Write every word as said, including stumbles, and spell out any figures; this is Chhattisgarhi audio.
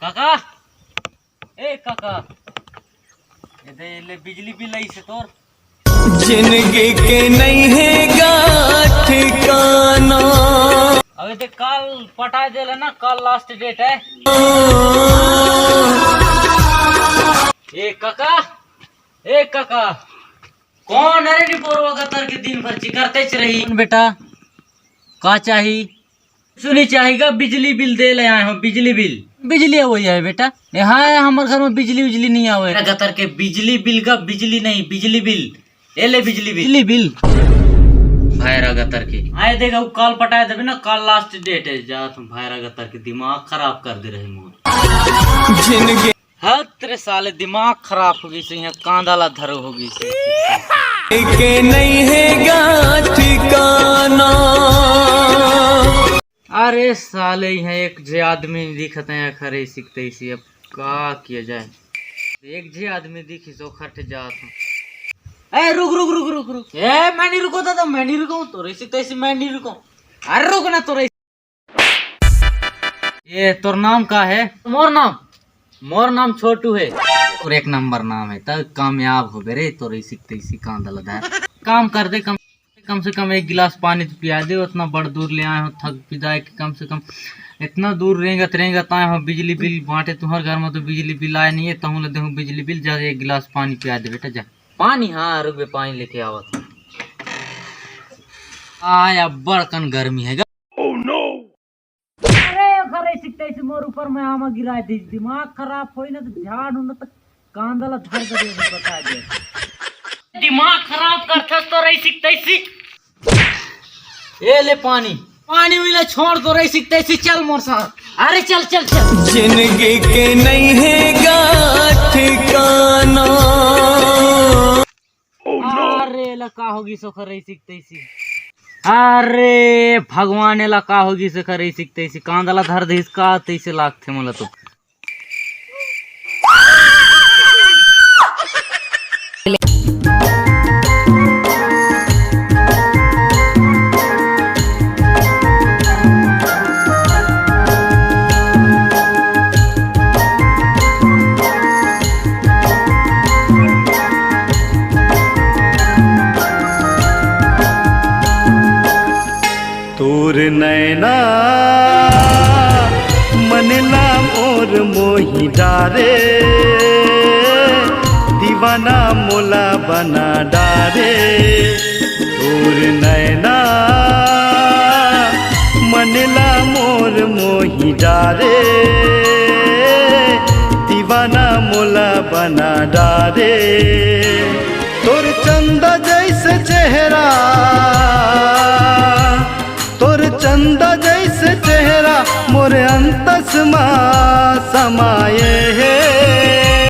काका, ए काका, ये दे ले बिजली बिल आई से तोर। जिंदगी के नहीं है गा ठिकाना। अबे देख, काल पटाए देला ना, काल लास्ट डेट है। ए काका, ए काका, कौन अरे नी बोरवा गतर के दिन भर चिकरतेच रही। कौन बेटा, का चाही? सुनी चाही गा, बिजली बिल दे ले आए हो, बिजली बिल। बिजली है वही है बेटा, यहाँ है हमर घर में बिजली उजली नहीं आवे। गतर के बिजली बिल का, बिजली नहीं, बिजली बिल। ए ले बिजली बिल। बिजली बिल। भैरा गतर के। आए देख, उ काल पटाए देबे ना, काल लास्ट डेट है। जा तुम भैरा गतर के दिमाग खराब कर दे रहे मोर। जिंदगी। हत रे साले, दिमाग खराब हो गई से, यहाँ कांदा ला धरो हो गई से। के नहीं है गा ठिकाना। अरे साले, यहाँ एक जे आदमी दिखत है, खरे सिकते इसी, अब का किया जाए? एक जे आदमी दिखी सो खट जात हूँ। ए, रुक, रुक, रुक, रुक, रुक। ए, मैं नहीं रुको दादा, मैं नहीं रुको, तो रही सिकते इसी, मैं नहीं रुको। अरे रुक ना, तो रही। ए, तोर नाम का है? मोर नाम, मोर नाम छोटू है। और एक नंबर नाम है, तब कामयाब हो बेरे, तो रही सिकते इसी कांदा ला धर। काम कर दे, कम, कम से कम एक गिलास पानी तो पिया दे। उतना बड़ दूर ले आए हो, थक पिदाए के कम से कम इतना दूर रेंगत रेंगत आए हो, बिजली बिल बांटे तुम्हारे घर में तो बिजली बिल आए नहीं है, तहूँ ले देहूँ बिजली बिल, जा एक गिलास पानी पिया दे बेटा, जा। पानी, हाँ, रुक बे, पानी लेके आवत हूँ। आय, अब्बड़ कन गर्मी है गा। अरे, खरे सिकते से मोर ऊपर में आमा गिरा दी, दिमाग खराब होई ना तो झाड़ हूँ ना तो कांदा ला धर दे, बता दे। दिमाग खराब करथस तो रही सिकते सी। ए ले पानी, पानी मिला छोड़ तो रही सिकते सी, चल मोर साथ। अरे चल, चल, चल। जिंदगी के नहीं है गा ठिकाना। अरे ला का होगी सो खरे सिकते सी। अरे भगवान, एला का होगी सो खरे सिकते सी। कांदा ला धर दे इसका, तैसे लागथे मोला तो। तोर नैना मन ला मोर मोही डारे, दीवाना मोला बना डारे। तोर नैना मन ला मोर मोही डारे, दीवाना मोला बना डारे। तोर चंदा जैसे चेहरा, तोर चंदा जैसे चेहरा मोर अंतस मा समाए हे।